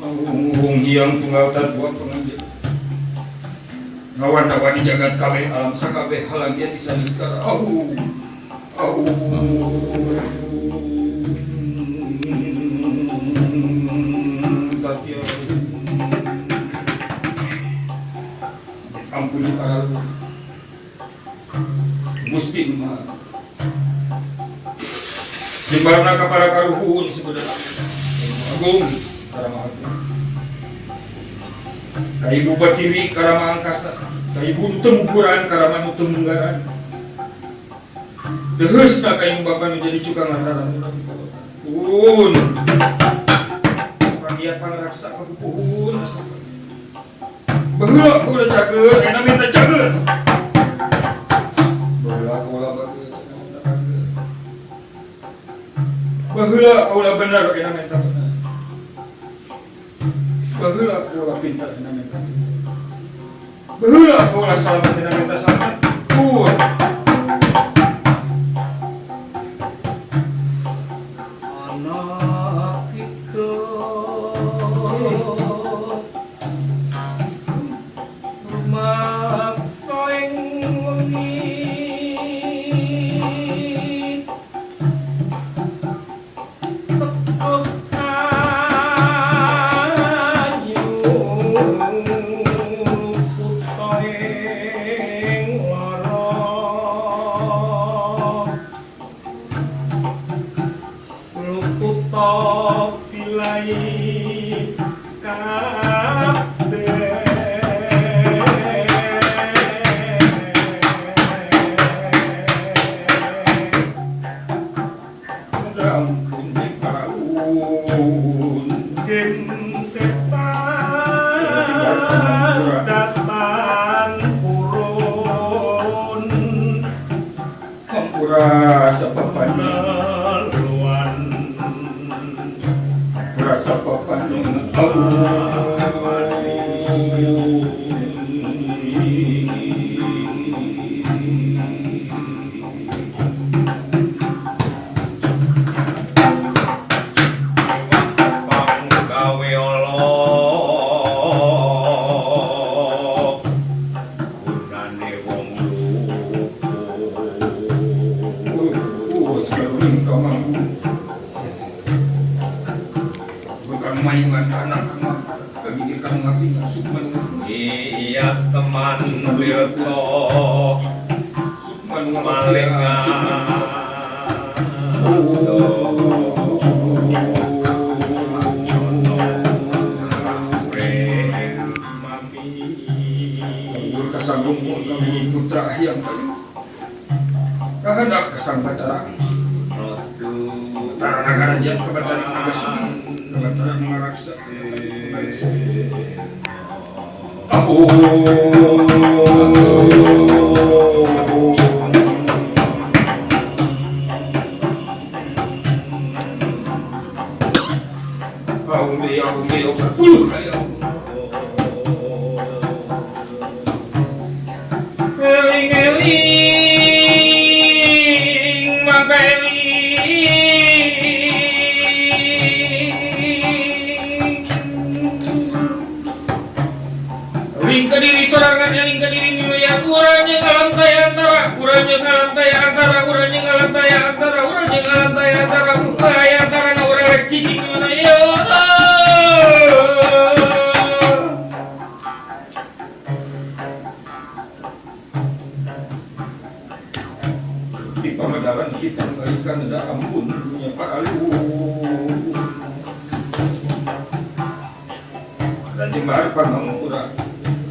Agung Hyang Tunggal Tatua Pangandian. Ngawan-awani jagat kabeh alam sakabeh halangian isa niskara. Ahu. Ahu. Tatya. Ampuni para leluhur. Gusti Maha. Jembarna ka para karuhun sebenarnya. Agung karama agung. Ka Ibu Batiwi karama angkasa, ka Ibu nu temukuran karama nu temunggaran. Deheusna ka indung bapa nu jadi cukang lantaran pun. Pangiat pangraksa ka pupuhun asa. Baheula kaula cager, ayeuna minta cager. Baheula kaula bager, ayeuna minta bager. Baheula kaula bener, ayeuna minta bener. Baheula kaula pintar, ayeuna minta pintar. Baheula kaula salamet, ayeuna minta salamet. Pun. Anak ikut rumaksa ing wengi tekuk ayu luput ing lara luput bilai kabeh. Ampun di paraun. Jim setan datang purun Hampura sapapanjang. Leluan Hampura sapapanjang. Panggawe Allah gunane wong luput. Seluruh kamangku. Bukan mayungan anak kang kagigil kang ngabdi sukma nu Iya teman wirta sukma nu malenga. Kabur kasanggung kabur putra hyang kayu. Kahendak kesang Batara. Batara Nagaraja ke Batara Nagasumi ke Batara Ngaraksa. Ahu. Ahu ahu ahu kayu. Eling-eling mangka eling. Eling ka diri sorangan, eling ka diri wilayah. Urang jeung alam taya antara, urang jeung alam taya antara, urang jeung alam taya antara, urang jeung alam taya antara, taya antara na urang rek cicing di mana ieu. Di pamadaran kita ikan da ampun nya Pak Alu. Dan jembar pangampura.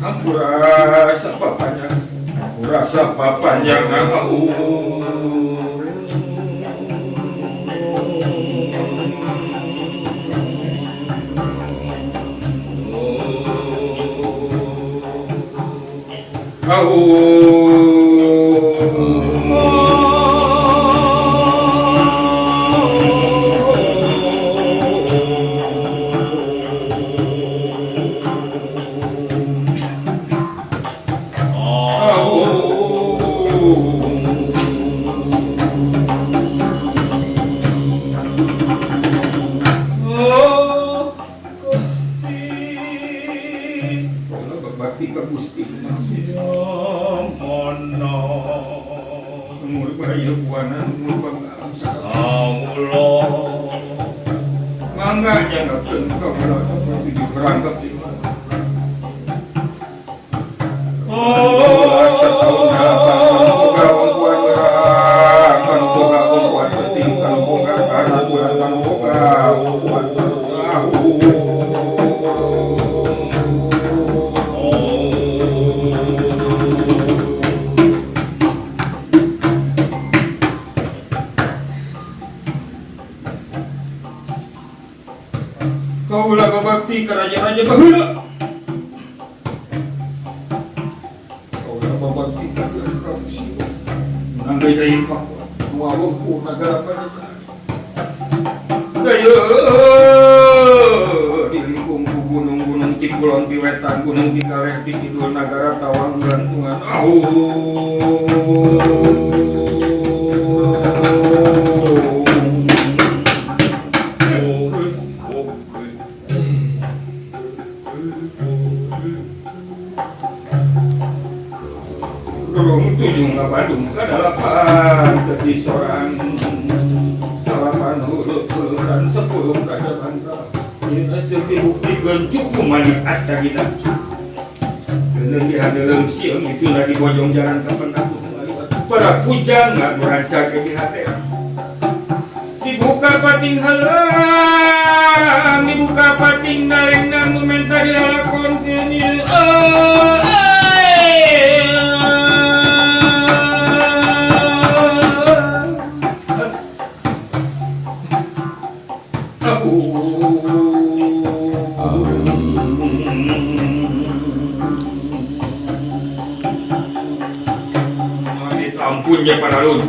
Hampura sapapanjang. Hampura sapapanjang au. Au. Oh, Gusti. ka Gusti maksud Mono umur bayu buana umur bangga Kawula mangga nyanggakeun ka tujuh berangkap di Kaulah babakti ka raja-raja baheula. Kaulah babakti ka Prabu Siwa. Menanggai daya Pakuan, wawuh nagara Pajajaran. Daya di lingkung ku gunung-gunung ti kulon ti wetan, gunung ti kaler ti kidul nagara Tawang Gantungan. Tujuh Bandung kadalapan jadi seorang salapan huruf dan 10 raja bangka ini sepi bukti gencuk kumani astagina dan di dalam siang itu lagi bojong jalan kapan aku para pujang nggak merancang di hati dibuka pating halang dibuka pating nareng nang menta dilalakon kini ampunnya para lun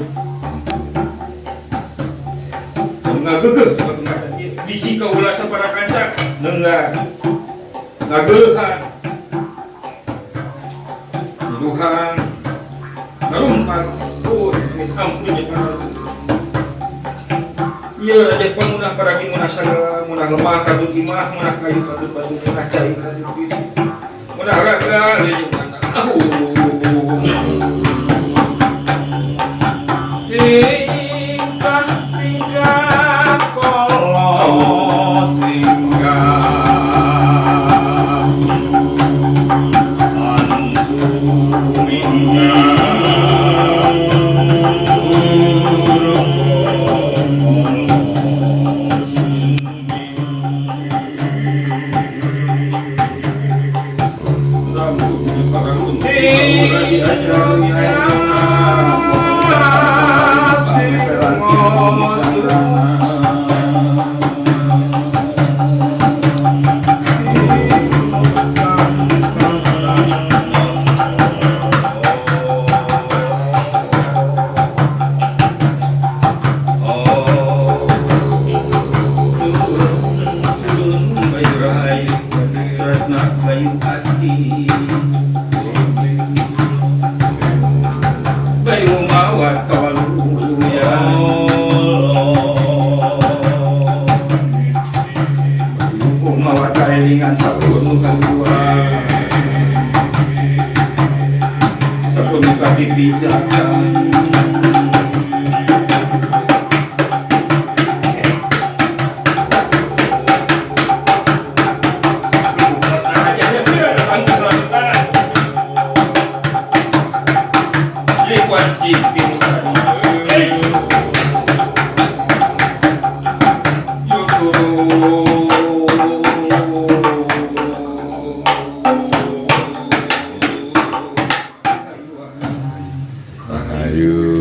ngagegeh bisi kaula sapara kanca nenggah ngageuhan nuduhan ngarumpat ampunnya para lun ieu raja pamunah para munah sagala munah lemah katut imah munah kayu katut batu munah cai katut diri munah raga leujeung mana Ingkang singgah kala singgah Ayo.